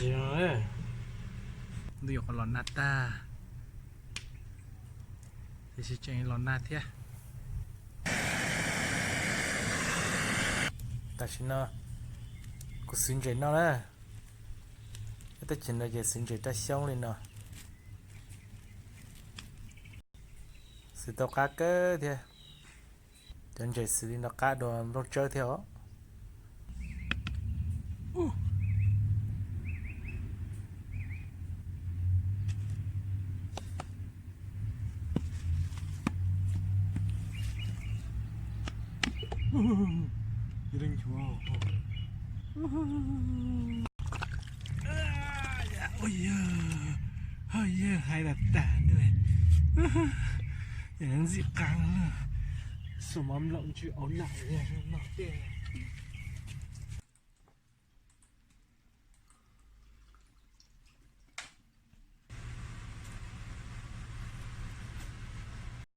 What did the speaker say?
Ntuj yuav qhov los nag tag, tiam sis tseem los nag thiab. Tam sim no kuv xwv ntses noj na. Ib teb chaws no ces xwv ntses raj xyoob li no. Xwv tau qab kawg thiab. Cov ntses xwv li no qab dua nplooj tsawb thiab os. Hais tas tas, ntxim qab, xuas mov nplaum ntsw au nam no tej.